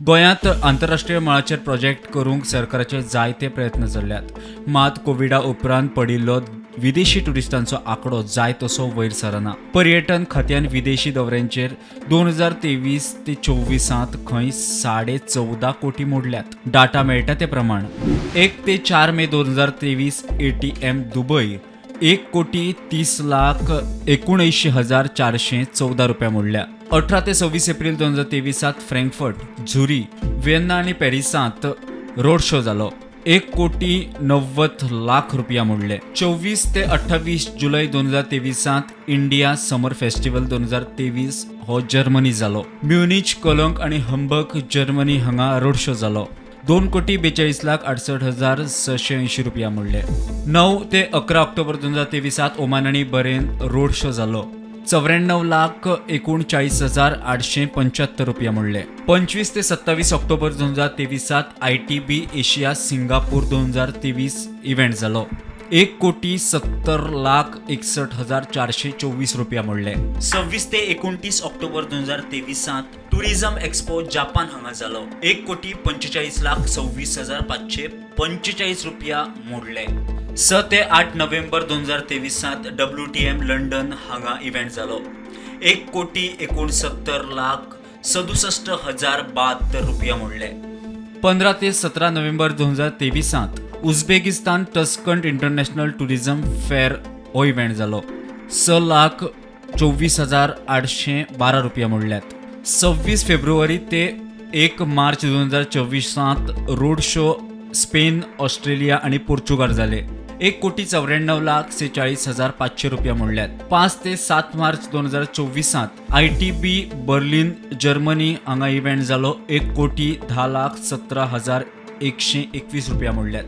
गोंयांत आंतरराष्ट्रीय मळाचेर प्रोजेक्ट करूंक सरकाराचे जायते प्रयत्न चल्ल्यात. मात कोविडा उपरांत पडिल्लो विदेशी ट्युरिस्टांचो आंकडो जाय तसो वयर सरना. पर्यटन खात्यान विदेशी दौऱ्यांचेर 2023 ते 24 खंय 14.5 कोटी मोडल्यात. डाटा मेळटा ते प्रमाण 1 ते 4 मे 2023 ATM Dubai 1,30,79,414 रुपया मोडल्या. 18 ते 26 एप्रिल 2023 फ्रँकफर्ट, झुरी, व्हिएन्ना आनी पॅरिसांत रोड शो जालो. 1,90,00,000 रुपया मोडले. 24 ते 28 जुलय 2023 इंडिया समर फेस्टिवल 2023 हो जर्मनी जालो. म्युनिच, कोलंग आनी हंबर्ग जर्मनी हांगा रोड शो जालो. 2,42,68,680 रुपया मोडले. 9 ते 11 ऑक्टोबर 2023 ओमान आनी बरेन रोड शो जालो. 94,39,875 रुपया मोडले. 25 ते 27 October 2023 ITB Asia Singapore 2023 event जालो. 1,70,61,424 रुपया मोडले. 26 ते 29 ऑक्टोबर 2023 टुरिझम एक्सपो जापान हांगा जालो. 1,45,26,545 रुपया मोडले. 6 ते 8 नोव्हेंबर 2023 WTM London हांगा इव्हेंट जालो. 1,69,67,072 रुपया मोडले. 15 ते 17 नोव्हेंबर 2023 Uzbekistan Tashkent international tourism fair हो इव्हेंट जालो. 6,24,812 रुपया मोडल्यात. 26 फेब्रुवारी ते 1 मार्च 2024 रोड शो स्पेन, ऑस्ट्रेलिया आनी पोर्चुगाल जाले. 1,94,46,500 रुपया मोडल्यात. 5 ते 7 मार्च 2024 ITB Berlin Germany हांगा इव्हेंट जालो. 1,10,17,121 रुपया मोडल्यात.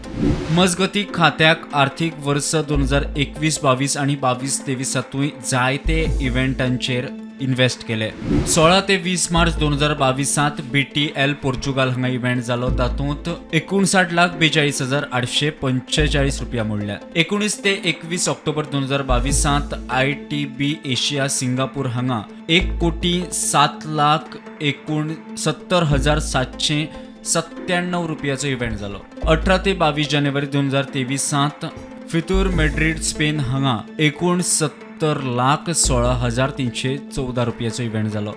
मजगती खात्याक आर्थीक वर्स 2021-22 आनी 22-23 जायते इव्हेंटांचेर इन्वेस्ट केले. 16 ते 20 मार्च 2022 BTL Portugal हांगा इव्हेंट जालो. तातूंत 59,42,845 रुपया मोडल्यात. 19 ते 21 ऑक्टोबर 2022 ITB Asia Singapore हांगा 1,07,69,797 रुपयाचो इव्हेंट जालो. 18 ते 22 जानेवारी 2023 फितूर मॅड्रिड स्पेन हांगा 69,16,314 रुपयाचो इव्हेंट जालो.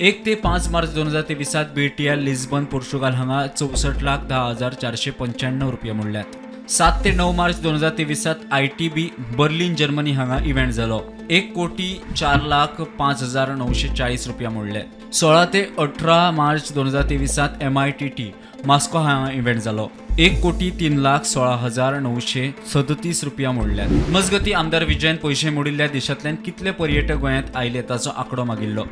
1 ते 5 मार्च 2023 BTL Lisbon Portugal हांगा 64,10,495 रुपया मोडल्यात. 7 ते 9 मार्च 2023 ITB Berlin Germany हांगा इव्हेंट जालो. 1,04,05,940 रुपया मोडले. 16 ते 18 मार्च 2023 MITT Moscow हांगा इव्हेंट जालो. 1,03,16,937 रुपया मोडल्यात. मजगती आमदार विजयन पयशे मोडिल्ल्या देशांतल्यान कितले पर्यटक गोंयांत आयले ताचो आंकडो मागिल्लो,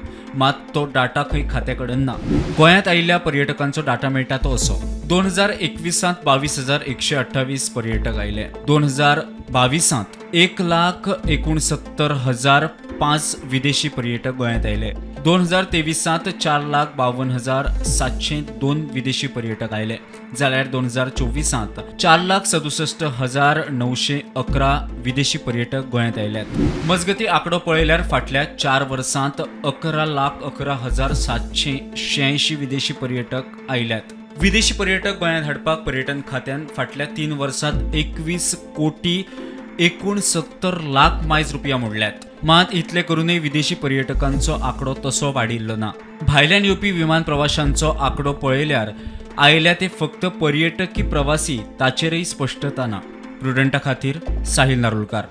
मात तो डाटा खंय खात्या कडेन ना. गोंयांत आयिल्ल्या पर्यटकांचो डाटा मेळटा तो असो: 2021 22,128 पर्यटक आयले. 2022 1,69,005 विदेशी पर्यटक गोंयांत आयले. 2023 4,52,702 विदेशी पर्यटक आयले, जाल्यार 2024 4,67,911 विदेशी पर्यटक गोंयांत आयल्यात. मजगती आंकडो पळयल्यार फाटल्या 4 वर्सांत 11,11,786 विदेशी पर्यटक आयल्यात. विदेशी पर्यटक गोंयांत हाडपाक पर्यटन खात्यान फाटल्या 3 वर्सांत 21,69,00,000 मायज रुपया मोडल्यात. मात इतले करूनय विदेशी पर्यटकांचो आंकडो तसो वाडिल्लो ना. भायल्यान येवपी विमान प्रवाशांचो आंकडो पळयल्यार आयल्या ते फक्त पर्यटक की प्रवासी ताचेरय स्पश्टता ना. प्रुडंटा खातीर साहिल नारुलकार.